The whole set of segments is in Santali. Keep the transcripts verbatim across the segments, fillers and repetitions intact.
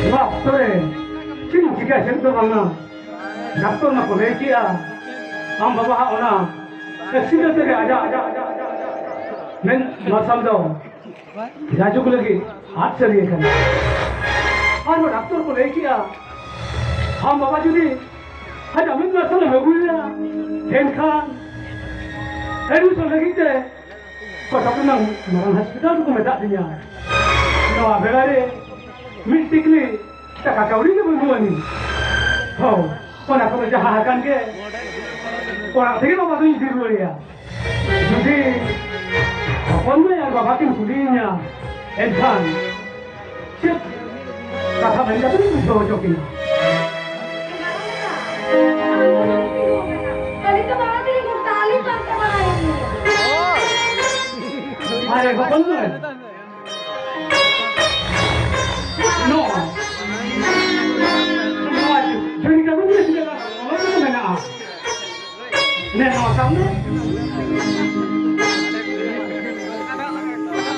ᱱᱚᱣᱟ ᱚᱠᱛᱚ ᱨᱮ ᱪᱮᱫ ᱤᱧ ᱪᱤᱠᱟᱹᱭᱟ, ᱪᱮᱫ ᱫᱚ ᱵᱟᱝᱟ᱾ ᱰᱟᱠᱛᱚᱨ ᱢᱟᱠᱚ ᱞᱟᱹᱭ ᱠᱮᱜᱼᱟ, ᱟᱢ ᱵᱟᱵᱟ ᱦᱟᱜ ᱚᱱᱟ ᱮᱠᱥᱤᱰᱮᱱᱴ ᱨᱮ ᱟᱡᱟᱜ, ᱟᱡᱟᱜ, ᱟᱡᱟᱜ, ᱟᱡᱟᱜ, ᱟᱡᱟᱜ ᱢᱮᱫ ᱢᱟᱨᱥᱟᱞ ᱫᱚ ᱡᱟᱡᱩᱜᱽ ᱞᱟᱹᱜᱤᱫ ᱟᱫ ᱥᱟᱹᱨᱤ ᱟᱠᱟᱱᱟ᱾ ᱟᱨ ᱱᱚᱣᱟ ᱰᱟᱠᱛᱚᱨ ᱠᱚ ᱞᱟᱹᱭ ᱠᱮᱜᱼᱟ, ᱟᱢ ᱵᱟᱵᱟ ᱡᱩᱫᱤ ᱟᱡᱟᱜ ᱢᱮᱫ ᱢᱟᱨᱥᱟᱞ ᱮᱢ ᱟᱹᱜᱩᱭᱟ, ᱮᱱᱠᱷᱟᱱ ᱮᱰᱢᱤᱥᱚᱱ ᱞᱟᱹᱜᱤᱫ ᱛᱮ ᱠᱚᱴᱚᱠ ᱨᱮᱱᱟᱜ ᱢᱟᱨᱟᱝ ᱦᱚᱥᱯᱤᱴᱟᱞ ᱨᱮᱠᱚ ᱢᱮᱛᱟᱫ ᱞᱤᱧᱟ᱾ ᱱᱚᱣᱟ ᱵᱮᱲᱟ ᱨᱮ ᱢᱤᱫ ᱴᱤᱠᱞᱤ ᱴᱟᱠᱟ ᱠᱟᱹᱣᱰᱤ ᱜᱮ ᱵᱟᱹᱱᱩᱜ ᱟᱹᱱᱤᱡ᱾ ᱦᱳ, ᱚᱱᱟ ᱠᱚᱫᱚ ᱡᱟᱦᱟᱸ ᱟᱠᱟᱱ ᱜᱮ ᱚᱲᱟᱜ ᱛᱮᱜᱮ ᱵᱟᱵᱟ ᱫᱚᱧ ᱤᱫᱤ ᱨᱩᱣᱟᱹᱲᱮᱭᱟ᱾ ᱡᱩᱫᱤ ᱦᱚᱯᱚᱱ ᱢᱟᱹᱭ ᱟᱨ ᱵᱟᱵᱟ ᱠᱤᱱ ᱠᱩᱞᱤᱭᱤᱧᱟ, ᱮᱱᱠᱷᱟᱱ ᱪᱮᱫ ᱠᱟᱛᱷᱟ ᱢᱮᱱ ᱠᱟᱛᱮ ᱤᱧ ᱵᱩᱡᱷᱟᱹᱣ ᱦᱚᱪᱚ ᱠᱤᱱᱟ? ᱟᱹᱞᱤᱧ ᱫᱚ ᱵᱟᱵᱟ ᱛᱟᱹᱞᱤᱧ ᱜᱚᱴᱟ ᱞᱤᱧ ᱯᱟᱱᱛᱮ ᱵᱟᱲᱟᱭᱮᱫ ᱞᱤᱧᱟ᱾ ᱟᱨᱮ ᱦᱚᱯᱚᱱ ᱢᱟᱹᱭ, ᱱᱚᱣᱟ, ᱱᱚᱣᱟ ᱡᱷᱟᱹᱲᱤ ᱠᱟᱜᱚᱡᱽ ᱨᱮ ᱪᱮᱫ ᱞᱮᱠᱟ ᱚᱞ ᱠᱟᱛᱮ ᱢᱮᱱᱟᱜᱼᱟ? ᱱᱮ, ᱱᱚᱣᱟ ᱥᱟᱵ ᱢᱮ᱾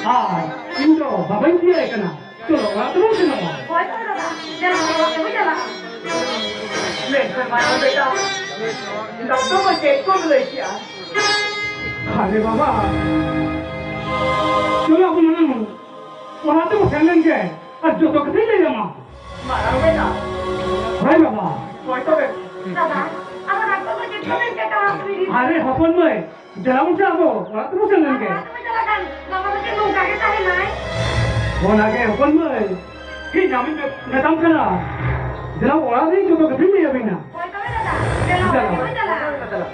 ᱟᱨ ᱤᱧ ᱫᱚ ᱵᱟᱵᱟᱧ ᱤᱫᱤᱭᱟᱭ ᱠᱟᱱᱟ᱾ ᱪᱚᱞᱚ, ᱚᱲᱟᱜ ᱛᱮᱵᱚᱱ ᱥᱮᱱᱚᱜᱼᱟ᱾ ᱦᱳᱭ ᱛᱚᱵᱮ ᱫᱟᱫᱟ, ᱫᱮᱞᱟ ᱚᱲᱟᱜ ᱛᱮᱵᱚᱱ ᱪᱟᱞᱟᱜᱼᱟ᱾ ᱢᱮᱱᱠᱷᱟᱱ ᱢᱟᱨᱟᱝ ᱵᱮᱴᱟ, ᱰᱟᱠᱛᱚᱨ ᱢᱟ ᱪᱮᱫ ᱠᱚᱢ ᱞᱟᱹᱭ ᱠᱮᱜᱼᱟ? ᱟᱨᱮ ᱵᱟᱵᱟ, ᱪᱚᱞᱚ ᱟᱵᱚ ᱢᱟᱲᱟᱝ ᱚᱲᱟᱜ ᱛᱮᱵᱚ ᱥᱮᱱ ᱞᱮᱱ ᱜᱮ, ᱟᱨ ᱡᱚᱛᱚ ᱠᱟᱛᱷᱟᱧ ᱞᱟᱹᱭ ᱟᱢᱟ᱾ ᱢᱟᱨᱟᱝ ᱵᱮᱴᱟ᱾ ᱦᱳᱭ ᱵᱟᱵᱟ᱾ ᱦᱳᱭ ᱛᱚᱵᱮ᱾ ᱫᱟᱫᱟ, ᱟᱵᱚ ᱰᱟᱠᱛᱚᱨ ᱠᱚ ᱪᱮᱫ ᱠᱚ ᱢᱮᱱ ᱠᱮᱫᱟ? ᱟᱨᱮ ᱦᱚᱯᱚᱱ ᱢᱟᱹᱭ, ᱫᱮᱞᱟ ᱵᱚᱱ ᱥᱮ ᱟᱵᱚ ᱚᱲᱟᱜ ᱛᱮᱵᱚᱱ ᱥᱮᱱ ᱞᱮᱱ ᱜᱮ᱾ ᱟᱨ ᱟᱵᱚ ᱪᱟᱞᱟᱜ ᱠᱷᱟᱱ ᱵᱟᱵᱟ ᱫᱚ ᱪᱮᱫ ᱱᱚᱝᱠᱟ ᱜᱮ ᱛᱟᱦᱮᱱᱟᱭ? ᱚᱱᱟ ᱜᱮ ᱦᱚᱯᱚᱱ ᱢᱟᱹᱭ, ᱤᱧ ᱟᱢᱤᱧ ᱢᱮ-, ᱢᱮᱛᱟᱢ ᱠᱟᱱᱟ᱾ ᱫᱮᱞᱟ ᱚᱲᱟᱜ ᱨᱮ ᱡᱚᱛᱚ ᱠᱟᱛᱷᱟᱧ ᱞᱟᱹᱭ ᱟᱵᱤᱱᱟ᱾ ᱦᱳᱭ ᱛᱚᱵᱮ ᱫᱟᱫᱟ, ᱫᱮᱞᱟ ᱫᱮᱞᱟ᱾ ᱚᱲᱟᱜ ᱛᱮᱵᱚᱱ ᱪᱟᱞᱟᱜᱼᱟ᱾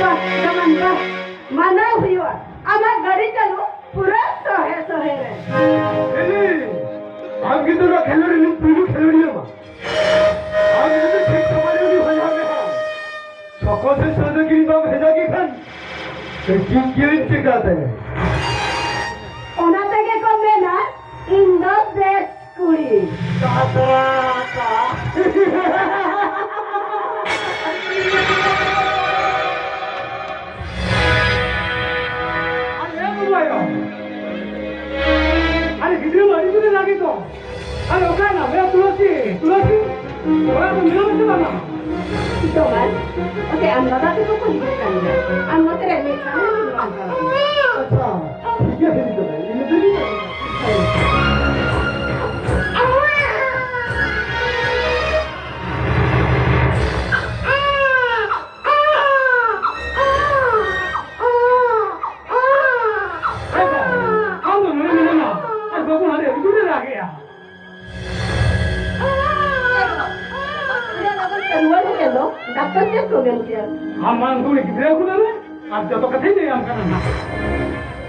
ᱵᱟᱦ, ᱫᱟᱢᱟᱱ ᱵᱟᱦ, ᱢᱟᱱᱟᱣ ᱦᱩᱭᱩᱜᱼᱟ᱾ ᱟᱢᱟᱜ ᱜᱟᱹᱰᱤ ᱪᱟᱹᱞᱩ ᱯᱩᱨᱟᱹ ᱥᱚᱦᱮ ᱥᱚᱦᱮ ᱨᱮ᱾ ᱮᱞᱤ, ᱟᱢ ᱜᱮ ᱛᱚ ᱱᱚᱣᱟ ᱠᱷᱮᱞᱳᱰ ᱨᱤᱱᱤᱡ ᱯᱩᱭᱞᱩ ᱠᱷᱮᱞᱳᱰᱤᱭᱟᱹ ᱢᱟ᱾ ᱟᱢ ᱡᱩᱫᱤ ᱴᱷᱤᱠ ᱥᱚᱢᱚᱭ ᱨᱮ ᱩᱱᱤ ᱦᱚᱭ ᱦᱚᱭ ᱞᱮᱠᱷᱟᱱ, ᱪᱷᱚᱠᱚ ᱥᱮ ᱥᱟᱹᱫᱟᱹ ᱜᱤᱨᱤ ᱵᱟᱢ ᱵᱷᱮᱡᱟ ᱠᱮ ᱠᱷᱟᱱ, ᱪᱮᱫ ᱜᱤᱭᱟᱹᱧ ᱪᱤᱠᱟᱹᱛᱮ? ᱚᱱᱟ ᱛᱮᱜᱮ ᱠᱚ ᱢᱮᱱᱟ, ᱤᱧ ᱫᱚ ᱵᱮᱥ ᱠᱩᱲᱤ᱾ ᱟᱨᱮ ᱜᱤᱫᱽᱨᱟᱹ ᱢᱟ ᱟᱹᱰᱤ ᱡᱳᱨᱮ ᱨᱟᱜᱮᱫ ᱫᱚ᱾ ᱟᱨᱮ ᱚᱠᱟᱭᱮᱱᱟᱢ? ᱮ ᱛᱩᱞᱟᱹᱥᱤ, ᱛᱩᱞᱟᱹᱥᱤ, ᱚᱲᱟᱜ ᱨᱮ ᱢᱮᱱᱟᱢᱟ ᱥᱮ ᱵᱟᱝᱟ? ᱡᱚᱢᱟᱭ, ᱚᱛᱮ ᱟᱢ ᱫᱟᱫᱟ ᱛᱟᱠᱚ ᱠᱚ ᱦᱤᱡᱩᱜ ᱠᱟᱱ ᱜᱮᱭᱟ᱾ ᱟᱢ ᱱᱚᱛᱮ ᱨᱮ ᱢᱤᱫ ᱥᱟᱶ ᱨᱮ ᱫᱩᱲᱩᱵ ᱟᱢ ᱛᱟᱞᱟᱝ ᱢᱮ᱾ ᱟᱪᱪᱷᱟ, ᱴᱷᱤᱠ ᱜᱮᱭᱟ, ᱦᱤᱡᱩᱜ ᱠᱟᱱᱟ᱾ ᱤᱧ ᱫᱚ ᱦᱤᱡᱩᱜ ᱠᱟᱱᱟ᱾ ᱟᱢ ᱫᱚ ᱱᱚᱰᱮ ᱢᱮᱱᱟᱢᱟ ᱟᱨ ᱵᱟᱹᱵᱩ ᱦᱟᱸᱰᱮ ᱟᱹᱰᱤ ᱡᱳᱨᱮ ᱨᱟᱜᱮᱜᱼᱟ᱾ ᱩᱱᱟᱹᱜ ᱞᱚᱜᱚᱱ ᱯᱮ ᱨᱩᱣᱟᱹᱲ ᱦᱮᱡ ᱮᱱ ᱫᱚ, ᱰᱟᱠᱛᱟᱨ ᱪᱮᱫ ᱠᱚ ᱢᱮᱱ ᱠᱮᱜᱼᱟ? ᱟᱢ ᱢᱟᱲᱟᱝ ᱫᱚ ᱩᱱᱤ ᱜᱤᱫᱽᱨᱟᱹ ᱟᱹᱜᱩ ᱞᱮᱢᱮ, ᱟᱨ ᱡᱚᱛᱚ ᱠᱟᱛᱷᱟᱧ ᱞᱟᱹᱭ ᱟᱢ ᱠᱟᱱᱟ ᱱᱟᱦᱟᱜ᱾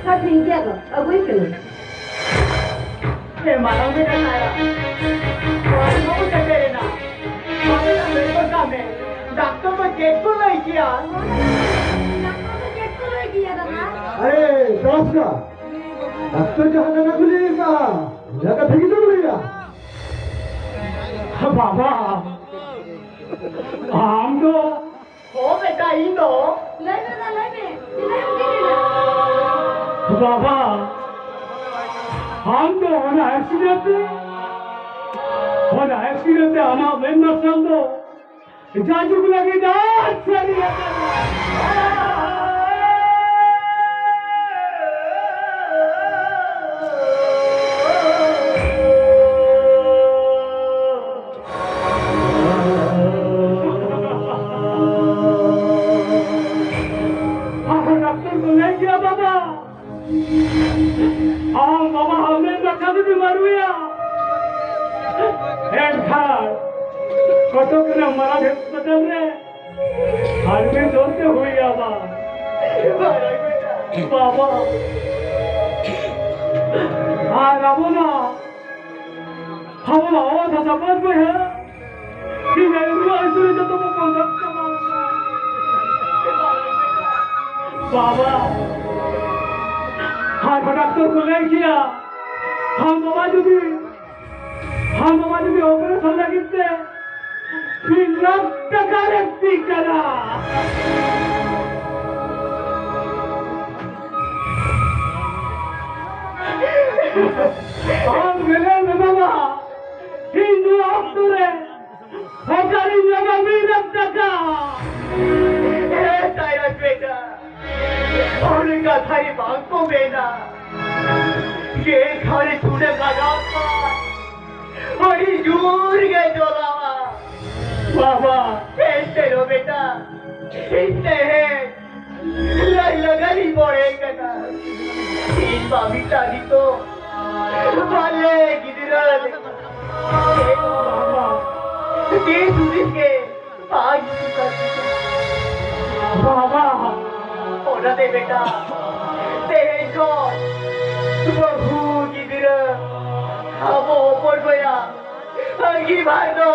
ᱦᱮᱸ, ᱴᱷᱤᱠ ᱜᱮᱭᱟ ᱫᱚ, ᱟᱹᱜᱩᱭ ᱯᱮ ᱱᱩᱭ᱾ ᱮ ᱢᱟᱨᱟᱝ ᱵᱮᱴᱟ ᱛᱟᱭᱟ, ᱱᱚᱣᱟ ᱫᱚ ᱵᱟᱵᱚ ᱥᱮᱴᱮᱨᱮᱱᱟ᱾ ᱵᱟᱵᱮᱱ ᱞᱟᱹᱭ ᱜᱚᱫ ᱠᱟᱜ ᱢᱮ, ᱰᱟᱠᱛᱚᱨ ᱫᱚ ᱪᱮᱫ ᱠᱚ ᱞᱟᱹᱭ ᱠᱮᱭᱟ? ᱰᱟᱠᱛᱚᱨ ᱫᱚ ᱪᱮᱫ ᱠᱚ ᱞᱟᱹᱭ ᱠᱮᱭᱟ, ᱫᱟᱫᱟ? ᱟᱨᱮ, ᱪᱟᱥ ᱫᱟ, ᱰᱟᱠᱛᱚᱨ ᱡᱟᱦᱟᱸ ᱠᱟᱛᱷᱟ ᱠᱚ ᱞᱟᱹᱭ ᱠᱟᱜᱼᱟ, ᱚᱱᱟ ᱠᱟᱛᱷᱟ ᱜᱮᱛᱚ ᱠᱚ ᱞᱟᱹᱭᱟ᱾ ᱵᱟᱵᱟ, ᱟᱢ ᱫᱚ ᱦᱚᱸ ᱵᱮᱴᱟ, ᱤᱧ ᱫᱚ᱾ ᱞᱟᱹᱭ ᱢᱮ ᱫᱟ, ᱞᱟᱹᱭ ᱢᱮ᱾ ᱪᱮᱫ ᱮᱢ ᱞᱟᱹᱭ ᱞᱮᱫᱟ? ᱵᱟᱵᱟ, ᱟᱢ ᱫᱚ ᱚᱱᱟ accident ᱨᱮ, ᱚᱱᱟ accident ᱨᱮ ᱟᱢᱟᱜ ᱢᱮᱫ ᱢᱟᱨᱥᱟᱞ ᱫᱚ ᱡᱟᱡᱩᱜ ᱞᱟᱹᱜᱤᱫ ᱟᱨ ᱥᱟᱹᱨᱤ ᱟᱠᱟᱱᱟ᱾ ᱟᱨ ᱰᱟᱠᱛᱚᱨ ᱠᱚ ᱞᱟᱹᱭ ᱜᱮᱭᱟ, ᱵᱟᱵᱟ, ᱟᱢ ᱵᱟᱵᱟ ᱟᱢᱮᱢ ᱨᱟᱠᱷᱟ ᱫᱩᱰᱩ ᱢᱟᱨᱩᱭᱟ᱾ ᱮᱱᱠᱷᱟᱱ ᱠᱚᱴᱚᱠ ᱨᱮᱱᱟᱜ ᱢᱟᱨᱟᱝ ᱦᱟᱥᱯᱟᱛᱟᱞ ᱨᱮ ᱟᱹᱰᱤ ᱡᱳᱨ ᱛᱮ ᱦᱩᱭ ᱟᱢᱟ, ᱵᱟᱵᱟ᱾ ᱟᱨ ᱟᱵᱚᱱᱟᱜ ᱟᱵᱚ ᱢᱟ ᱚᱛ ᱦᱟᱥᱟ ᱵᱟᱹᱫᱽ ᱵᱟᱹᱭᱦᱟᱹᱲ, ᱤᱧ ᱟᱭᱳ ᱨᱩᱣᱟᱹ ᱦᱟᱹᱥᱩ ᱨᱮ ᱡᱚᱛᱚ ᱵᱚ ᱵᱚᱱᱫᱷᱚᱠ ᱪᱟᱵᱟ ᱟᱠᱟᱱᱟ᱾ ᱵᱟᱵᱟ, ᱦᱟᱨ ᱰᱟᱠᱛᱚᱨ ᱠᱚ ᱞᱟᱹᱭ ᱠᱮᱭᱟ, ᱟᱢ ᱵᱟᱵᱟ ᱡᱩᱫᱤ ᱵᱟᱵᱟ ᱡᱩᱫᱤ ᱚᱯᱟᱨᱮᱥᱚᱱ ᱞᱟᱹᱜᱤᱫ ᱛᱮ ᱢᱤᱫ ᱞᱟᱠᱷ ᱴᱟᱠᱟ ᱞᱟᱹᱠᱛᱤᱜ ᱠᱟᱱᱟ᱾ ᱟᱢ ᱢᱮᱱᱮᱫ ᱢᱮ ᱵᱟᱵᱟ, ᱤᱧ ᱱᱚᱣᱟ ᱚᱠᱛᱚ ᱨᱮ ᱚᱠᱟᱨᱤᱧ ᱧᱟᱢᱟ ᱢᱤᱫ ᱞᱟᱠᱷ ᱴᱟᱠᱟ? ᱦᱮᱸ ᱥᱟᱭᱨᱟᱡᱽ ᱵᱮᱴᱟ, ᱚᱱᱮ ᱠᱟᱛᱷᱟ ᱨᱮ ᱵᱟᱝ ᱠᱚ ᱢᱮᱱᱟ, ᱡᱮ ᱜᱷᱟᱹᱲᱤ ᱪᱷᱩᱴᱮ ᱞᱟᱜᱟᱣ ᱠᱷᱟᱱ ᱟᱹᱰᱤ ᱡᱳᱨ ᱜᱮ ᱡᱚᱞᱟᱣᱟ᱾ ᱵᱟᱵᱟ, ᱮᱱᱛᱮ ᱨᱮᱦᱚᱸ ᱵᱮᱴᱟ, ᱤᱧ ᱛᱮᱦᱮᱧ ᱞᱟᱡ ᱞᱟᱜᱟᱱᱤᱧ ᱢᱚᱱᱮ ᱠᱟᱱᱟ᱾ ᱤᱧ ᱢᱟ ᱢᱤᱫᱴᱟᱝ ᱱᱤᱛᱚᱜ ᱵᱟᱞᱮ ᱜᱤᱫᱽᱨᱟᱹ ᱞᱮᱠᱟ᱾ ᱵᱟᱵᱟ, ᱫᱤᱥ ᱦᱩᱫᱤᱥ ᱜᱮ ᱵᱟᱝ ᱦᱤᱡᱩᱜ ᱠᱟᱱ ᱛᱤᱧᱟ᱾ ᱵᱟᱵᱟ, ᱚᱱᱟᱛᱮ ᱵᱮᱴᱟ, ᱛᱮᱦᱮᱧ ᱠᱷᱚᱱ ᱵᱟᱹᱦᱩ ᱜᱤᱫᱽᱨᱟᱹ ᱟᱵᱚ ᱦᱚᱯᱚᱱ ᱵᱚᱭᱦᱟ ᱟᱹᱜᱤᱵᱷᱟᱨ ᱫᱚ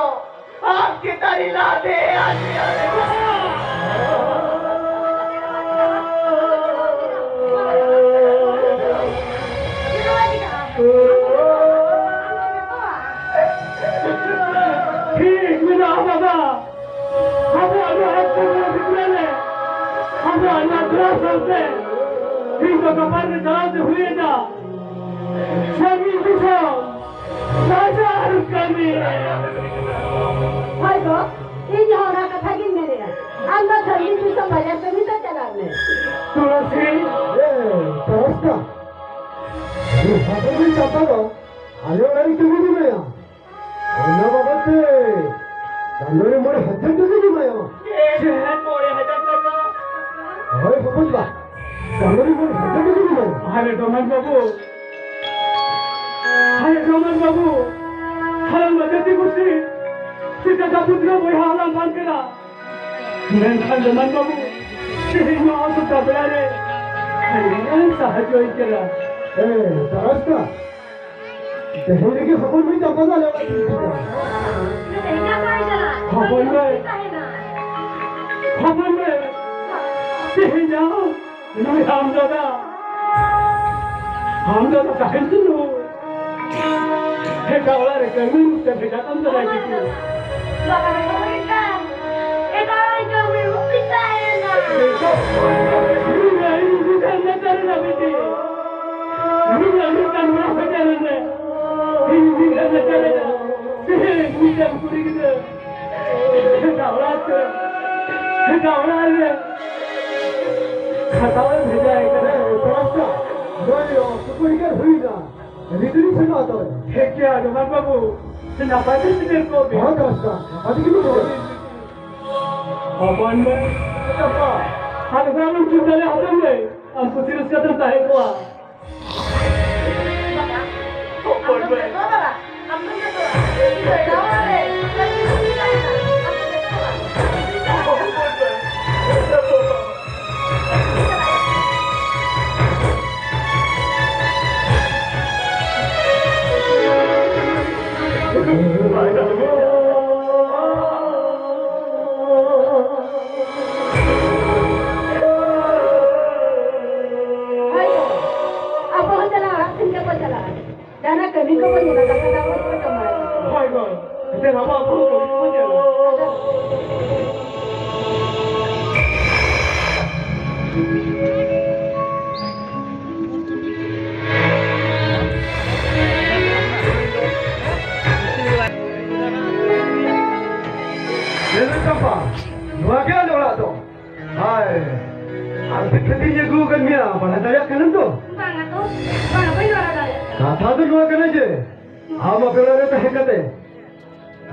ᱟᱢ ᱪᱮᱛᱟᱱ ᱨᱮ ᱞᱟᱫᱮ ᱟᱫᱮᱭᱟ ᱵᱮᱴᱟ᱾ ᱴᱷᱤᱠ ᱢᱮᱱᱟᱜᱼᱟ ᱵᱟᱵᱟ᱾ ᱟᱵᱚᱣᱟᱜ ᱱᱚᱣᱟ ᱯᱩᱨᱵᱚ ᱥᱤᱠᱷᱱᱟᱹ ᱨᱮ, ᱟᱵᱚᱣᱟᱜ ᱱᱚᱣᱟ ᱫᱩᱣᱟᱨ ᱥᱟᱶᱛᱮ ᱛᱮᱦᱮᱧ ᱫᱚ ᱵᱮᱯᱟᱨ ᱨᱮ ᱪᱟᱞᱟᱣ ᱛᱮ ᱦᱩᱭ ᱮᱱᱟ᱾ ᱥᱟᱺᱜᱤᱧ ᱫᱤᱥᱚᱢ ᱵᱟᱡᱟᱨ ᱠᱟᱹᱢᱤ᱾ ᱦᱳᱭ ᱜᱚ, ᱤᱧ ᱦᱚᱸ ᱚᱱᱟ ᱠᱟᱛᱷᱟ ᱜᱤᱧ ᱢᱮᱱᱮᱫᱼᱟ᱾ ᱟᱢ ᱫᱚ ᱥᱟᱺᱜᱤᱧ ᱫᱤᱥᱚᱢ ᱵᱟᱡᱟᱨ ᱠᱟᱹᱢᱤ ᱫᱚ ᱪᱟᱞᱟᱜ ᱢᱮ᱾ ᱛᱩᱞᱟᱹᱥᱤ᱾ ᱮ, ᱛᱟᱨᱟᱥᱠᱟ᱾ ᱦᱟᱯᱮ ᱫᱤᱱ ᱪᱟᱢᱯᱟ ᱫᱚ ᱟᱞᱮ ᱚᱲᱟᱜ ᱨᱮ ᱠᱟᱹᱢᱤ ᱫᱚ ᱢᱮᱱᱟᱜᱼᱟ᱾ ᱚᱱᱟ ᱵᱟᱵᱚᱫ ᱛᱮ ᱪᱟᱸᱫᱳ ᱨᱮ ᱢᱚᱬᱮ ᱦᱟᱡᱟᱨ ᱴᱟᱠᱟᱧ ᱮᱢᱟᱭᱟ᱾ ᱪᱮᱫ? ᱢᱚᱬᱮ ᱦᱟᱡᱟᱨ ᱴᱟᱠᱟ? ᱦᱳᱭ ᱦᱚᱯᱚᱱ ᱵᱟ, ᱪᱟᱸᱫᱳ ᱨᱮ ᱢᱚᱬᱮ ᱦᱟᱡᱟᱨ ᱴᱟᱠᱟᱧ ᱮᱢᱟᱭᱟ᱾ ᱟᱨᱮ ᱰᱚᱢᱟᱱ ᱵᱟᱹᱵᱩ, ᱟᱨᱮ ᱰᱚᱢᱟᱱ ᱵᱟᱹᱵᱩ, ᱟᱞᱟᱝ ᱢᱟ ᱡᱟᱹᱛᱤ ᱜᱩᱥᱴᱤ, ᱪᱮᱠᱟ ᱫᱟᱯᱩᱛᱨᱚ ᱵᱚᱭᱦᱟ ᱟᱞᱟᱝ ᱵᱟᱝ ᱠᱟᱱᱟ᱾ ᱢᱮᱱᱠᱷᱟᱱ ᱰᱚᱢᱟᱱ ᱵᱟᱹᱵᱩ, ᱛᱮᱦᱮᱧ ᱱᱚᱣᱟ ᱚᱥᱩᱵᱤᱫᱷᱟ ᱵᱮᱲᱟ ᱨᱮ ᱟᱹᱰᱤ ᱢᱟᱨᱟᱝ ᱥᱟᱦᱟᱡᱽᱡᱚ ᱦᱩᱭ ᱠᱟᱱᱟ᱾ ᱮ, ᱛᱟᱨᱟᱥᱠᱟ, ᱛᱮᱦᱮᱧ ᱨᱮᱜᱮ ᱦᱚᱯᱚᱱ ᱢᱟᱹᱭ ᱪᱟᱢᱯᱟ ᱫᱚ ᱟᱞᱮ ᱚᱲᱟᱜ ᱛᱮ ᱦᱤᱡᱩᱜ ᱠᱟᱱᱟ᱾ ᱦᱚᱯᱚᱱ ᱢᱟᱹᱭ, ᱦᱚᱯᱚᱱ ᱢᱟᱹᱭ, ᱛᱮᱦᱮᱧ ᱟᱢ ᱱᱩᱭ ᱟᱢ ᱫᱟᱫᱟ, ᱟᱢ ᱫᱟᱫᱟ ᱛᱟᱦᱮᱱ ᱛᱩᱞᱩᱡ ᱮᱴᱟᱜ ᱚᱲᱟᱜ ᱨᱮ ᱠᱟᱹᱢᱤ ᱨᱩᱯ ᱛᱮ ᱵᱷᱮᱡᱟ ᱠᱟᱢ ᱠᱟᱱᱟᱭ ᱵᱤᱴᱤ᱾ ᱵᱟᱵᱟ ᱨᱮ ᱠᱟᱹᱢᱤ ᱨᱩᱯ ᱛᱮ ᱛᱟᱦᱮᱱᱟ᱾ ᱱᱩᱭ ᱟᱹᱰᱤ ᱫᱩᱠ ᱨᱮ ᱱᱟᱪᱟᱨ ᱮᱱᱟ ᱵᱤᱴᱤ᱾ ᱱᱩᱭ ᱟᱹᱰᱤ ᱫᱩᱠ ᱨᱮ ᱱᱟᱪᱟᱨ ᱮᱱᱟ᱾ ᱤᱧ ᱫᱩᱠ ᱨᱮ ᱱᱟᱪᱟᱨ ᱮᱱᱟ᱾ ᱛᱮᱦᱮᱧ ᱢᱤᱫᱴᱟᱝ ᱠᱩᱲᱤ ᱜᱤᱫᱽᱨᱟᱹ ᱮᱴᱟᱜ ᱚᱲᱟᱜ ᱛᱮ, ᱮᱴᱟᱜ ᱚᱲᱟᱜ ᱨᱮ ᱠᱷᱟᱴᱟᱣ ᱮ ᱵᱷᱮᱡᱟᱭ ᱠᱟᱱᱟ᱾ ᱦᱮᱸ, ᱛᱚᱨᱟᱥᱟ, ᱱᱚᱜᱼᱚᱭ ᱥᱩᱯᱟᱹᱨᱤ ᱜᱟᱨ ᱦᱩᱭᱱᱟ᱾ ᱨᱤᱛᱤ ᱥᱮᱱᱚᱜ ᱛᱚᱵᱮ᱾ ᱴᱷᱤᱠ ᱜᱮᱭᱟ, ᱰᱚᱢᱟᱱ ᱵᱟᱹᱵᱩ᱾ ᱥᱮ ᱱᱟᱯᱟᱭ ᱛᱮ ᱥᱮᱴᱮᱨ ᱠᱚᱜ ᱵᱤᱱ᱾ ᱦᱚᱸ, ᱫᱟᱥᱛᱟ, ᱱᱟᱯᱟᱭ ᱛᱮᱜᱮ ᱵᱚᱱ ᱵᱚᱞᱚᱱᱟ᱾ ᱦᱚᱯᱚᱱ ᱵᱟᱹᱭ᱾ ᱪᱟᱯᱟ᱾ ᱟᱨ ᱵᱟᱵᱚᱱ ᱪᱩᱯ ᱫᱟᱲᱮᱭᱟᱜᱼᱟ, ᱦᱚᱯᱚᱱ ᱵᱟᱹᱭ᱾ ᱟᱢ ᱠᱩᱥᱤ ᱨᱟᱹᱥᱠᱟᱹ ᱛᱮᱢ ᱛᱟᱦᱮᱸ ᱠᱚᱜᱼᱟ᱾ ᱦᱚᱯᱚᱱ ᱵᱟᱹᱭ᱾ ᱵᱟᱵᱟ, ᱟᱢ ᱫᱚᱢ ᱡᱚᱛᱚᱣᱟ᱾ ᱤᱧ ᱫᱚ ᱮᱴᱟᱜ ᱚᱲᱟᱜ ᱨᱮ ᱠᱟᱹᱢᱤ ᱠᱟᱹᱢᱤ ᱛᱟᱦᱮᱱᱟ᱾ ᱟᱢ ᱫᱚ ᱡᱚᱛᱚᱣᱟ᱾ ᱦᱚᱯᱚᱱ ᱵᱟᱹᱭ᱾ ᱦᱳᱭ ᱜᱚ, ᱟᱵᱚ ᱦᱚᱸ ᱪᱟᱞᱟᱜ ᱚᱲᱟᱜ ᱥᱮᱱ ᱜᱮᱵᱚ ᱪᱟᱞᱟᱜᱼᱟ᱾ ᱡᱟᱦᱟᱱᱟᱜ ᱠᱟᱹᱢᱤ ᱠᱚᱵᱚ ᱧᱮᱞᱟ, ᱫᱟᱠᱟ ᱫᱟᱜ ᱵᱚ ᱡᱚᱢᱟ᱾ ᱦᱳᱭ ᱜᱚ, ᱮᱱᱛᱮ ᱟᱵᱚ ᱟᱵᱚ ᱠᱟᱹᱢᱤ ᱠᱚᱵᱚ ᱧᱮᱞᱟ᱾ ᱧᱮᱞ ᱢᱮ ᱪᱟᱢᱯᱟ, ᱱᱚᱣᱟ ᱜᱮ ᱟᱞᱮ ᱚᱲᱟᱜ ᱫᱚ᱾ ᱦᱟᱭ, ᱟᱨ ᱪᱮᱫ ᱠᱷᱟᱹᱛᱤᱨᱤᱧ ᱟᱹᱜᱩ ᱟᱠᱟᱫ ᱢᱮᱭᱟ, ᱵᱟᱲᱟᱭ ᱫᱟᱲᱮᱭᱟᱜ ᱠᱟᱱᱟᱢ ᱛᱚ? ᱵᱟᱝᱟ ᱛᱚ, ᱵᱟᱝᱟ, ᱵᱟᱹᱧ ᱵᱟᱲᱟᱭ ᱫᱟᱲᱮᱭᱟᱜ ᱠᱟᱱᱟ᱾ ᱠᱟᱛᱷᱟ ᱫᱚ ᱱᱚᱣᱟ ᱠᱟᱱᱟ ᱡᱮ, ᱟᱢ ᱟᱯᱮ ᱚᱲᱟᱜ ᱨᱮ ᱛᱟᱦᱮᱸ ᱠᱟᱛᱮ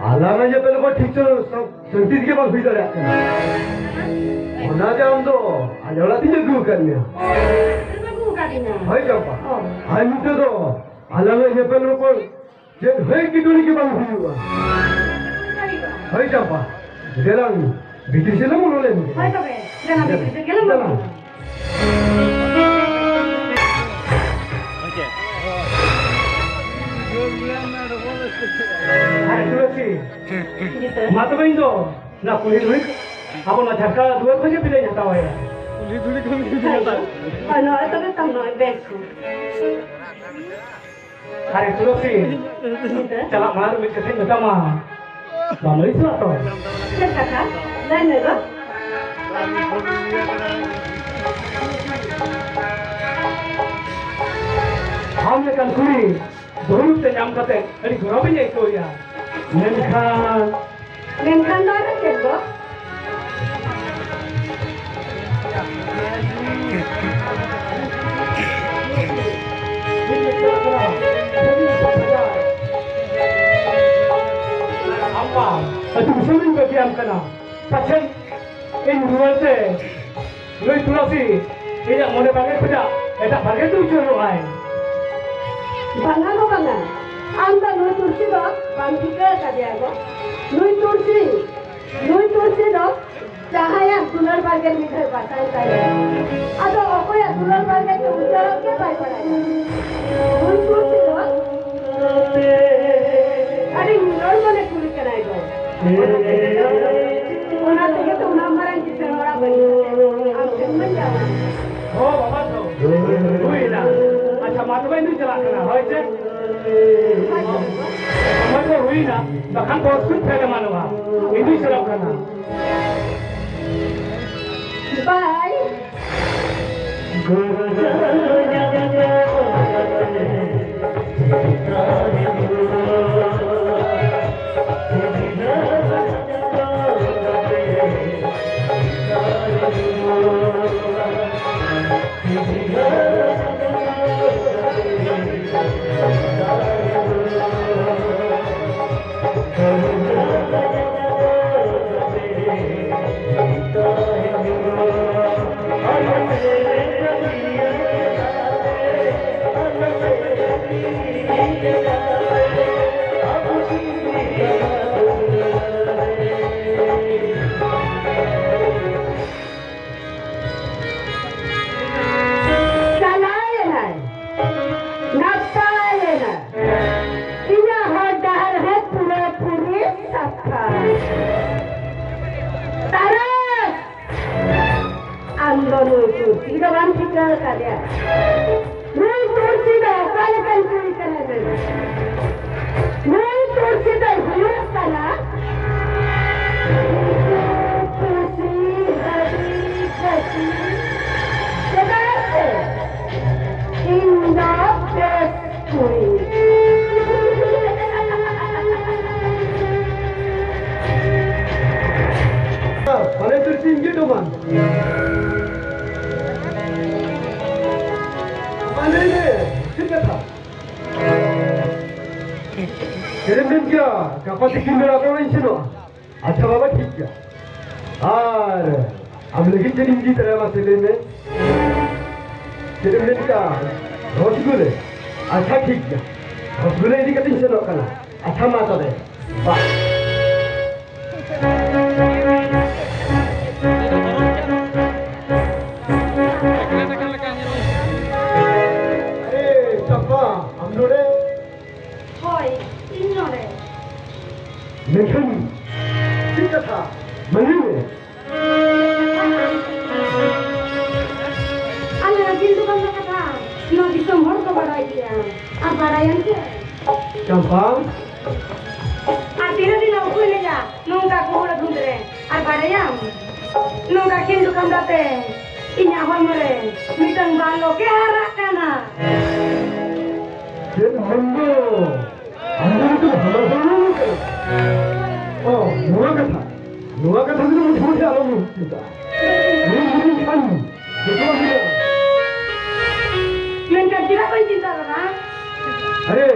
ᱟᱞᱟᱝᱟᱜ ᱧᱮᱯᱮᱞ ᱨᱚᱯᱚᱲ ᱴᱷᱤᱠ ᱥᱟᱹ-, ᱥᱟᱹ-, ᱥᱟᱹᱱᱛᱤ ᱛᱮᱜᱮ ᱵᱟᱝ ᱦᱩᱭ ᱫᱟᱲᱮᱭᱟᱜ ᱠᱟᱱᱟ᱾ ᱚᱱᱟᱛᱮ ᱟᱢ ᱫᱚ ᱟᱞᱮ ᱚᱲᱟᱜ ᱛᱤᱧ ᱟᱹᱜᱩ ᱟᱠᱟᱫ ᱢᱮᱭᱟ᱾ ᱚ, ᱟᱹᱜᱩ ᱟᱠᱟᱫᱤᱧᱟ᱾ ᱦᱳᱭ ᱪᱟᱢᱯᱟ᱾ ᱚ᱾ ᱟᱨ ᱱᱤᱛᱚᱜ ᱫᱚ ᱟᱞᱟᱝᱟᱜ ᱧᱮᱯᱮᱞ ᱨᱚᱯᱚᱲ ᱪᱮᱫ ᱦᱚᱸ ᱮᱴᱠᱮᱴᱚᱬᱮ ᱜᱮ ᱵᱟᱝ ᱦᱩᱭᱩᱜᱼᱟ᱾ ᱦᱳᱭ ᱪᱟᱢᱯᱟ, ᱫᱮᱞᱟᱝ ᱵᱷᱤᱛᱤᱨ ᱥᱮᱫ ᱞᱟᱝ ᱵᱚᱞᱚ ᱞᱮᱱ ᱜᱮ᱾ ᱦᱳᱭ ᱛᱚᱵᱮ, ᱫᱮᱞᱟ ᱵᱷᱤᱛᱤᱨ ᱥᱮᱫ ᱜᱮᱞᱟᱝ ᱵᱚᱞᱚ ᱞᱮᱱ ᱜᱮ᱾ ᱟᱨ ᱛᱩᱞᱟᱹᱥᱤ, ᱢᱟ ᱛᱚᱵᱮ ᱤᱧ ᱫᱚ ᱚᱱᱟ ᱠᱩᱞᱦᱤ ᱫᱷᱩᱲᱤ, ᱟᱵᱚ ᱚᱱᱟ ᱡᱷᱟᱴᱠᱟ ᱫᱩᱣᱟᱹᱨ ᱠᱷᱚᱱ ᱜᱮ ᱵᱤᱫᱟᱹᱭ ᱦᱟᱛᱟᱣ ᱟᱭᱟ᱾ ᱠᱩᱞᱦᱤ ᱫᱷᱩᱲᱤ ᱠᱷᱚᱱ ᱜᱮ ᱵᱤᱫᱟᱹᱭ ᱦᱟᱛᱟᱣ᱾ ᱦᱳᱭ, ᱱᱚᱜᱼᱚᱭ ᱛᱚᱵᱮ ᱛᱟᱢ ᱱᱚᱜᱼᱚᱭ ᱵᱮᱜᱽ ᱠᱚ᱾ ᱟᱨᱮ ᱛᱩᱞᱟᱹᱥᱤ, ᱪᱟᱞᱟᱜ ᱢᱟᱲᱟᱝ ᱨᱮ ᱢᱤᱫ ᱠᱟᱛᱷᱟᱧ ᱢᱮᱛᱟᱢᱟ᱾ ᱵᱟᱢ ᱟᱹᱲᱤᱥᱚᱜᱼᱟ ᱛᱚ? ᱪᱮᱫ ᱠᱟᱛᱷᱟ? ᱞᱟᱹᱭ ᱢᱮ ᱜᱚ᱾ ᱟᱢ ᱞᱮᱠᱟᱱ ᱠᱩᱲᱤ ᱵᱟᱹᱦᱩ ᱨᱩᱯ ᱛᱮ ᱧᱟᱢ ᱠᱟᱛᱮ ᱟᱹᱰᱤ ᱜᱚᱨᱚᱵᱤᱧ ᱟᱹᱭᱠᱟᱹᱣᱮᱫᱼᱟ᱾ ᱢᱮᱱᱠᱷᱟᱱ ᱢᱮᱱᱠᱷᱟᱱ ᱫᱚ ᱟᱨ ᱪᱮᱫ ᱫᱚ? ᱟᱢ ᱢᱟ ᱟᱹᱛᱩ ᱫᱤᱥᱚᱢ ᱨᱤᱧ ᱵᱟᱹᱜᱤᱭᱟᱢ ᱠᱟᱱᱟ, ᱯᱟᱪᱷᱮ ᱤᱧ ᱨᱩᱣᱟᱹᱲ ᱛᱮ ᱱᱩᱭ ᱛᱩᱞᱟᱹᱥᱤ ᱤᱧᱟᱜ ᱢᱚᱱᱮ ᱵᱟᱝ ᱮ ᱠᱷᱚᱡᱟ, ᱮᱴᱟᱜ ᱵᱷᱟᱜᱮ ᱛᱮ ᱩᱪᱟᱹᱲᱚᱜ ᱟᱭ᱾ ᱵᱟᱝᱟ ᱜᱚ, ᱵᱟᱝᱟ᱾ ᱟᱢ ᱫᱚ ᱱᱩᱭ ᱛᱩᱞᱥᱤ ᱫᱚ ᱵᱟᱢ ᱴᱷᱤᱠᱟᱹ ᱟᱠᱟᱫᱮᱭᱟ ᱜᱚ᱾ ᱱᱩᱭ ᱛᱩᱞᱥᱤ, ᱱᱩᱭ ᱛᱩᱞᱥᱤ ᱫᱚ ᱡᱟᱦᱟᱸᱭᱟᱜ ᱫᱩᱞᱟᱹᱲ ᱵᱟᱲᱜᱮ ᱢᱤᱫ ᱫᱷᱟᱣ ᱵᱟᱥᱟᱭ ᱛᱟᱭᱟ, ᱟᱫᱚ ᱚᱠᱚᱭᱟᱜ ᱫᱩᱞᱟᱹᱲ ᱵᱟᱲᱜᱮ ᱛᱮ ᱩᱪᱟᱹᱲᱚᱜ ᱜᱮ ᱵᱟᱭ ᱵᱟᱲᱟᱭᱟ᱾ ᱱᱩᱭ ᱛᱩᱞᱥᱤ ᱫᱚ ᱟᱹᱰᱤ ᱱᱤᱨᱚᱲ ᱢᱚᱱᱮ ᱠᱩᱲᱤ ᱠᱟᱱᱟᱭ ᱜᱚ᱾ ᱚᱱᱟ ᱛᱮᱜᱮ ᱛᱚ ᱩᱱᱟᱹᱜ ᱢᱟᱨᱟᱝ ᱠᱤᱥᱟᱹᱬ ᱦᱚᱲᱟᱜ ᱵᱟᱹᱜᱤ ᱠᱟᱛᱮ ᱟᱢ ᱴᱷᱮᱱ ᱢᱟᱧ ᱡᱟᱶᱟᱭ᱾ ᱦᱚ ᱵᱟᱵᱟ ᱛᱚ, ᱦᱩᱭᱱᱟ᱾ ᱟᱪᱪᱷᱟ, ᱢᱟ ᱛᱚᱵᱮ ᱤᱧ ᱫᱩᱧ ᱪᱟᱞᱟᱜ ᱠᱟᱱᱟ, ᱦᱳᱭ ᱥᱮ? ᱦᱳᱭ ᱛᱚ᱾ ᱥᱚᱢᱚᱭ ᱫᱚ ᱦᱩᱭᱱᱟ, ᱵᱟᱠᱷᱟᱱ ᱵᱚᱥ ᱠᱚᱧ ᱯᱷᱮᱞ ᱮᱢᱟᱱᱚᱜᱼᱟ᱾ ᱤᱧ ᱫᱩᱧ ᱪᱟᱞᱟᱜ ᱠᱟᱱᱟ᱾ ᱵᱟᱭ᱾ ᱪᱟᱞᱟᱣᱮᱱᱟᱭ, ᱱᱟᱯᱟᱭᱮᱱᱟ᱾ ᱤᱧᱟᱹᱜ ᱦᱚᱨ ᱰᱟᱦᱟᱨ ᱦᱚᱸ ᱯᱩᱨᱟᱹᱯᱩᱨᱤ ᱥᱟᱯᱷᱟ᱾ ᱛᱟᱨᱟᱥ! ᱟᱢ ᱫᱚ ᱱᱩᱭ ᱛᱩᱞᱥᱤ ᱫᱚ ᱵᱟᱢ ᱴᱷᱤᱠᱟᱹ ᱟᱠᱟᱫᱮᱭᱟ᱾ ᱱᱩᱭ ᱛᱩᱞᱥᱤ ᱫᱚ ᱚᱠᱟ ᱞᱮᱠᱟᱱ ᱱᱩᱭ ᱯᱩᱲᱥᱤ ᱫᱚᱭ ᱦᱩᱭᱩᱜ ᱠᱟᱱᱟ ᱠᱩᱥᱤ ᱦᱟᱹᱵᱤ ᱠᱟᱹᱥᱤ᱾ ᱪᱮᱫᱟᱜ ᱥᱮ ᱤᱧ ᱫᱚ ᱵᱮᱥ ᱠᱩᱲᱤ᱾ ᱢᱟᱱᱮ ᱫᱚ ᱪᱮᱫ ᱤᱧ ᱜᱮ ᱰᱚᱢᱟᱱ? ᱢᱟᱱᱮ ᱪᱮᱫ ᱠᱟᱛᱷᱟ? ᱪᱮᱫ ᱮᱢ ᱢᱮᱱ ᱠᱮᱭᱟ? ᱜᱟᱯᱟ ᱛᱤᱠᱤᱱ ᱵᱮᱲᱟ ᱫᱚ ᱤᱧ ᱥᱮᱱᱚᱜᱼᱟ᱾ ᱟᱪᱪᱷᱟ ᱵᱟᱵᱟ, ᱴᱷᱤᱠ ᱜᱮᱭᱟ᱾ ᱟᱨ ᱟᱢ ᱞᱟᱹᱜᱤᱫ ᱪᱮᱫ ᱤᱧ ᱤᱫᱤ ᱛᱚᱨᱟᱭᱟ, ᱢᱟᱥᱮ ᱞᱟᱹᱭ ᱢᱮ? ᱪᱮᱫ ᱮᱢ ᱢᱮᱱ ᱠᱮᱭᱟ? ᱨᱚᱥᱜᱩᱞᱟᱹ? ᱟᱪᱪᱷᱟ, ᱴᱷᱤᱠ ᱜᱮᱭᱟ, ᱨᱚᱥᱜᱩᱞᱟᱹ ᱤᱫᱤ ᱠᱟᱛᱮᱧ ᱥᱮᱱᱚᱜ ᱠᱟᱱᱟ᱾ ᱟᱪᱪᱷᱟ, ᱢᱟ ᱛᱚᱵᱮ, ᱵᱟᱭ᱾ ᱮ, ᱪᱟᱢᱯᱟ, ᱟᱢ ᱱᱚᱰᱮ? ᱦᱳᱭ, ᱤᱧ ᱱᱚᱰᱮ᱾ ᱢᱮᱱᱠᱷᱟᱱ ᱪᱮᱫ ᱠᱟᱛᱷᱟ? ᱢᱟ ᱞᱟᱹᱭ ᱢᱮ᱾ ᱟᱞᱮ ᱟᱹᱠᱤᱱ ᱫᱚ ᱵᱟᱝ ᱠᱟᱛᱷᱟ, ᱱᱚᱣᱟ ᱫᱤᱥᱚᱢ ᱦᱚᱲ ᱠᱚ ᱵᱟᱲᱟᱭ ᱜᱮᱭᱟ᱾ ᱟᱨ ᱵᱟᱲᱟᱭᱟᱢ ᱪᱮ? ᱪᱟᱢᱯᱟ᱾ ᱟᱨ ᱛᱤᱱᱟᱹᱜ ᱫᱤᱱ ᱞᱮ ᱩᱠᱩᱭ ᱞᱮᱭᱟ ᱱᱚᱝᱠᱟ ᱜᱚᱦᱚᱲ ᱫᱷᱩᱸᱫ ᱨᱮ? ᱟᱨ ᱵᱟᱲᱟᱭᱟᱢ, ᱱᱚᱝᱠᱟ ᱠᱷᱤᱞᱰᱩ ᱠᱷᱟᱢᱰᱟ ᱛᱮ ᱤᱧᱟᱹᱜ ᱦᱚᱲᱢᱚ ᱨᱮ ᱢᱤᱫᱴᱟᱝ ᱵᱟᱞᱚᱠ ᱮ ᱦᱟᱨᱟᱜ ᱠᱟᱱᱟ᱾ ᱪᱮᱫ ᱢᱚᱱᱫᱚ? ᱟᱢ ᱫᱚ ᱱᱤᱛᱚᱜ ᱦᱟᱢᱟᱞ ᱦᱚᱲᱢᱚ ᱠᱟᱱᱟ᱾ ᱚ, ᱱᱚᱣᱟ ᱠᱟᱛᱷᱟ, ᱱᱚᱣᱟ ᱠᱟᱛᱷᱟ ᱫᱚ ᱢᱚᱴᱷᱮ ᱢᱚᱴᱷᱮ ᱟᱞᱚᱢ ᱪᱤᱱᱛᱟᱹᱜᱼᱟ᱾ ᱱᱩᱭ ᱦᱩᱰᱤᱧ ᱠᱷᱟᱱ ᱡᱚᱛᱚᱣᱟᱜ ᱦᱩᱭᱩᱜᱼᱟ᱾ ᱢᱮᱱᱠᱷᱟᱱ ᱪᱮᱫᱟᱜ ᱵᱟᱹᱧ ᱪᱤᱱᱛᱟᱹ ᱞᱮᱫᱟ? ᱟᱨᱮ,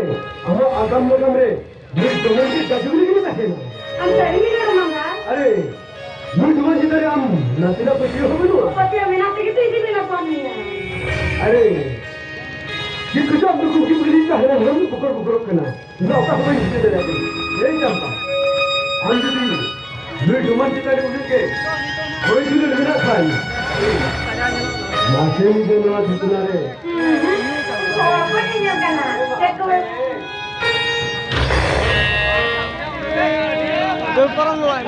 ᱟᱢᱟᱜ ᱟᱜᱟᱢ ᱱᱟᱜᱟᱢ ᱨᱮ ᱱᱩᱭ ᱫᱚᱢᱮ ᱜᱮ ᱡᱟᱡᱩᱜᱽ ᱨᱮᱜᱮ ᱛᱟᱦᱮᱱᱟ᱾ ᱟᱢ ᱥᱟᱹᱨᱤ ᱜᱮ ᱨᱚᱲ ᱢᱟᱸᱫᱟ᱾ ᱟᱨᱮ, ᱱᱩᱭ ᱫᱚᱢᱮ ᱪᱮᱛᱟᱱ ᱨᱮ ᱟᱢ ᱱᱟᱥᱮᱱᱟᱜ ᱯᱟᱹᱛᱭᱟᱹᱣ ᱦᱚᱸ ᱵᱟᱹᱱᱩᱜᱼᱟ᱾ ᱯᱟᱹᱛᱭᱟᱹᱣ ᱢᱮᱱᱟᱜ ᱛᱮᱜᱮ ᱛᱚ ᱤᱧ ᱫᱚᱧ ᱟᱠᱟᱫ ᱢᱮᱭᱟ᱾ ᱟᱨᱮ, ᱪᱮᱫ ᱠᱚᱪᱚ ᱟᱢ ᱫᱚ ᱠᱩᱠᱤ ᱵᱩᱠᱤ ᱛᱟᱦᱮᱱᱟ, ᱱᱚᱣᱟ ᱵᱚᱠᱚᱨ ᱵᱚᱠᱚᱨᱚᱜ ᱠᱟᱱᱟ᱾ ᱤᱧ ᱫᱚ ᱚᱠᱟ ᱦᱚᱸ ᱵᱟᱹᱧ ᱴᱷᱤᱠᱟᱹ ᱫᱟᱲᱮᱭᱟᱜ ᱠᱟᱱᱟ᱾ ᱮᱭ ᱪᱟᱢᱯᱟ, ᱟᱢ ᱡᱩᱫᱤ ᱱᱩᱭ ᱰᱚᱢᱟᱱ ᱪᱮᱛᱟᱱ ᱨᱮ ᱩᱱᱟᱹᱜ ᱜᱮ ᱦᱚᱭ ᱫᱩᱞᱟᱹᱲ ᱢᱮᱱᱟᱜ ᱠᱷᱟᱱ, ᱢᱟᱥᱮ ᱢᱤᱫ ᱫᱤᱱ ᱱᱚᱣᱟ ᱴᱷᱤᱠᱟᱹᱱᱟ ᱨᱮ᱾ ᱦᱚᱲ ᱠᱚ ᱧᱮᱧᱮᱞ ᱠᱟᱱᱟ᱾ ᱪᱮᱫ ᱠᱚ ᱢᱮᱱᱟ? ᱫᱟᱹᱲ ᱯᱟᱨᱚᱢ ᱱᱚᱣᱟ᱾